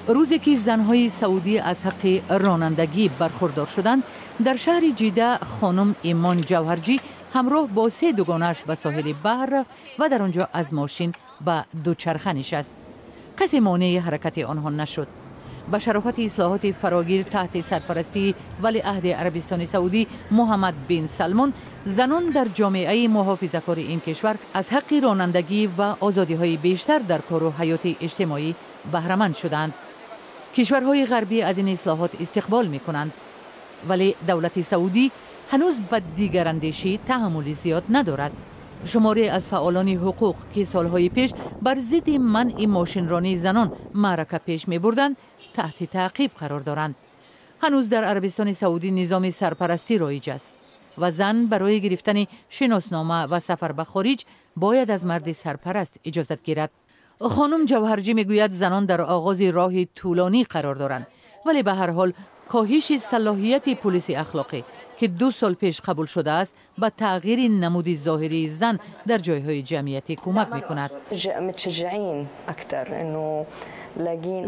Рӯзе ки занҳои саудӣ аз ҳаққи ронандагӣ бархурдор шуданд, дар шаҳри Ҷида хонум Имон Ҷавҳарҷӣ ҳамроҳ бо се дугонааш ба соҳили баҳр рафт ва дар он ҷо аз мошин ба дучарха нишаст. Касе монеи ҳаракати онҳо нашуд. Ба шарофати ислоҳоти фарогир таҳти сарпарастии валиаҳди Арабистони Саудӣ Муҳаммад бин Салмон, занон дар ҷомеаи муҳофизакори ин кишвар аз ҳаққи ронандагӣ ва озодиҳои бештар дар кору ҳаёти иҷтимоӣ баҳраманд шуданд. Кишварҳои ғарбӣ аз ин ислоҳот истиқбол мекунанд, вале давлати Саудӣ ҳанӯз ба дигарандешӣ таҳаммули зиёд надорад. Шуморе аз фаъолони ҳуқуқ, ки солҳои пеш бар зидди манъи мошинронии занон маърака пеш мебурданд, таҳти таъқиб қарор доранд. Ҳанӯз дар Арабистони Саудӣ низоми сарпарастӣ роиҷ аст ва зан барои гирифтани шиноснома ва сафар ба хориҷ бояд аз марди сарпараст иҷозат гирад. Хонум Ҷавҳарҷӣ мегӯяд, занон дар оғози роҳи тӯлонӣ қарор доранд, вале ба ҳар ҳол коҳиши салоҳияти пулиси ахлоқӣ, ки 2 сол пеш қабул шудааст, ба тағйири намуди зоҳирии зан дар ҷойҳои ҷамъиятӣ кӯмак мекунад.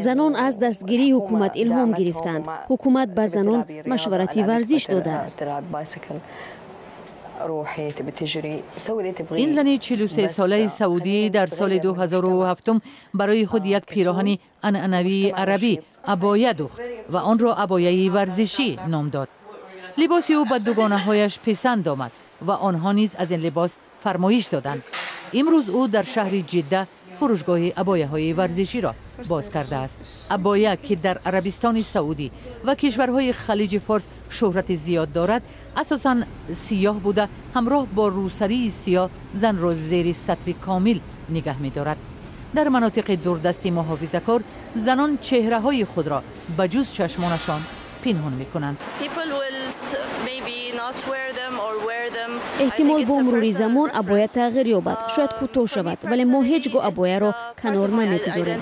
Занон аз дастгирии ҳукумат илҳом гирифтанд. Ҳукумат ба занон машварати варзиш додааст. Ин зани 43-солаи саудӣ дар соли 2007 барои худ як пироҳани анъанавии арабӣ, абоя, духт ва онро абояи варзишӣ ном дод. Либоси ӯ ба дугонаҳояш писанд омад ва онҳо низ аз ин либос фармоиш доданд. Имрӯз ӯ дар шаҳри Ҷидда фурӯшгоҳи абояҳои варзиширо боз кардааст. Абоя, ки дар Арабистони Саудӣ ва кишварҳои Халиҷи Форс шӯҳрати зиёд дорад, асосан сиёҳ буда, ҳамроҳ бо рӯсарии сиёҳ занро зери сатри комил нигаҳ медорад. Дар манотиқи дурдасти муҳофизакор занон чеҳраҳои худро ба ҷуз чашмонашон пинҳон мекунанд. Эҳтимол, бо мурури замон абоя тағйир ёбад, шояд кӯтоҳ шавад, вале мо ҳеҷ гоҳ абояро канор намегузорем.